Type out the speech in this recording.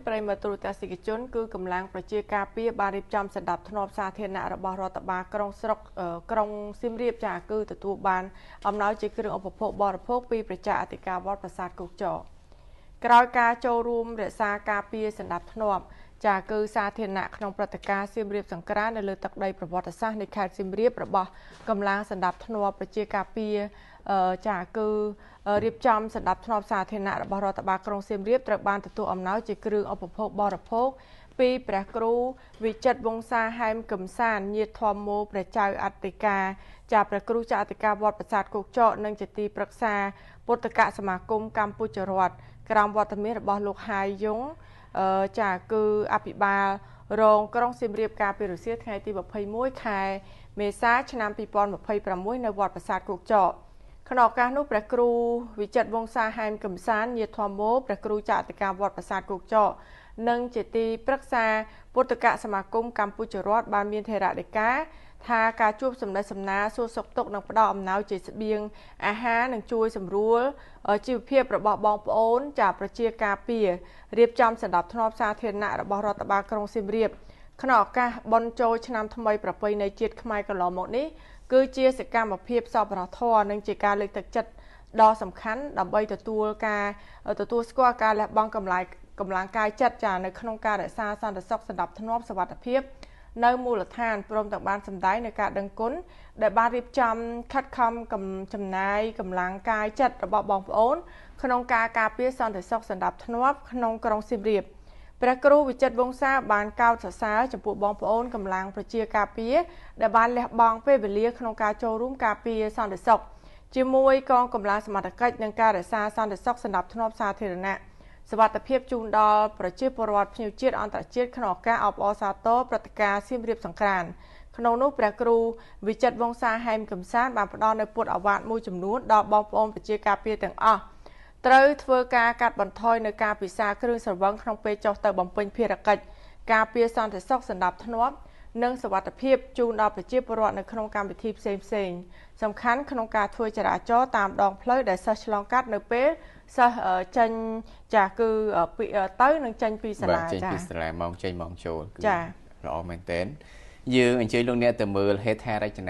ប្រិយមិត្តទូរទស្សនិកជនគឺកម្លាំងប្រជាការពារបានរៀបចំសណ្ដាប់ធ្នាប់សាធារណៈរបស់រដ្ឋបាលក្រុងស្រុកក្រុងសៀមរាបចាគឺទទួលបានអំណោយជាគ្រឿងឧបភោគបរិភោគពីប្រជាអធិការវត្តប្រាសាទគោកចកក្រោយការចូលរួមរក្សាការពារសណ្ដាប់ធ្នាប់ចាគឺសាធារណៈក្នុងព្រឹត្តិការណ៍សៀមរាបសង្ក្រាននៅលើទឹកដីប្រវត្តិសាស្ត្រនៃខេត្តសៀមរាបរបស់កម្លាំងសណ្ដាប់ធ្នាប់ប្រជាការពារចាគឺរៀបចំសណ្ដាប់ធ្នាប់សាធារណៈរបស់រដ្ឋបាលក្រុងសៀមរាបត្រូវបានទទួលអំណោយជាគ្រឿងឧបភោគបរិភោគពីព្រះគ្រូវិចិត្រវង្សាហែមកឹមសានញាតិធម្មោព្រះចៅអធិការចាព្រះគ្រូចៅអធិការវត្តប្រាសាទគោកចកនិងជាទីប្រឹក្សាពុទ្ធកសមាគមកម្ពុជារដ្ឋក្រោមវត្តមានរបស់លោកហាយយងចាគឺអភិបាលរងក្រុងសៀមរាបកាលពីរសៀលថ្ងៃទី21ខែមេសាឆ្នាំ2026នៅវត្តប្រាសាទគោកចកក្នុងឱកាសនោះព្រះគ្រូវិចិត្រវង្សាហែមកឹមសានញាតិធម្មោព្រះគ្រូចៅអធិការវត្តប្រាសាទគោកចកនិងជាទីប្រឹក្សាពុទ្ធកសមាគមកម្ពុជារដ្ឋបានមានថេរដីកាថាការជួបសំណេះសំណាលសួរសុខទុក្ខនិងផ្ដល់អំណោយជាស្បៀងអាហារនិងជួយសម្រួលជីវភាពរបស់បងប្អូនចាប្រជាការពាររៀបចំសណ្ដាប់ធ្នាប់សាធារណៈរបស់រដ្ឋបាលក្រុងសៀមរាបក្នុងឱកាសបុណ្យចូលឆ្នាំថ្មីប្រពៃណីជាតិខ្មែរកន្លងមកនេះគឺជាសកម្មភាពសប្បុរសធម៌និងជាការលើកទឹកចិត្តដ៏សំខាន់ដើម្បីទទួលស្គាល់ការលះបង់កម្លាំងកាយចិត្តចានៅក្នុងការរក្សាសន្តិសុខសណ្ដាប់ធ្នាប់សុវត្ថិភាពនៅមូលដ្ឋានព្រមទាំងបានសម្ដែងនៅការដឹងគុណដែលបានរៀបចំខិតខំចំណាយកម្លាំងកាយចិត្តរបស់បងប្អូនក្នុងការការពារសន្តិសុខសណ្ដាប់ធ្នាប់ក្នុងក្រុងសៀមរាបព្រះគ្រូវិចិត្រវង្សាបានកោតសរសើរចំពោះបងប្អូនកម្លាំងប្រជាការពារដែលបានលះបង់ពេលវេលាក្នុងការចូលរួមការពារសន្តិសុខជាមួយកងកម្លាំងសមត្ថកិច្ចនិងការរក្សាសន្តិសុខសណ្ដាប់ធ្នាប់សាធារណៈសុវត្ថិភាពជូនដល់ប្រជាពលរដ្ឋភ្ញៀវជាតិអន្តរជាតិក្នុងឱកាសអបអរសាទរព្រឹត្តិការណ៍សៀមរាបសង្ក្រាន្តក្នុងនោះព្រះគ្រូវិចិត្រវង្សាហែមកឹមសានបានផ្ដល់នូវពុទ្ធអាវាតមួយចំនួនដល់បងប្អូនប្រជាការពារទាំងអស់ត្រូវធ្វើការកាត់បន្ថយនៅការពិសាគ្រឿងស្រវឹងក្នុងពេលចុះទៅបំពេញភារកិច្ចការពារសន្តិសុខសណ្ដាប់ធ្នាប់និងសុវត្ថិភាពជូនដល់ប្រជាពលរដ្ឋនៅក្នុងកម្មវិធីផ្សេងៗសំខាន់ក្នុងការធ្វើចរាចរណ៍តាមដងផ្លូវដែលសិស្សឆ្លងកាត់នៅពេលសិស្សចេញចាគឺទៅនឹងចេញពីសាលាចេញពីសាលាម៉ោងចេញម៉ោងចូលគឺល្អមែនទែនយើងអញ្ជើញលោកអ្នកទៅមើលហេដ្ឋារចនា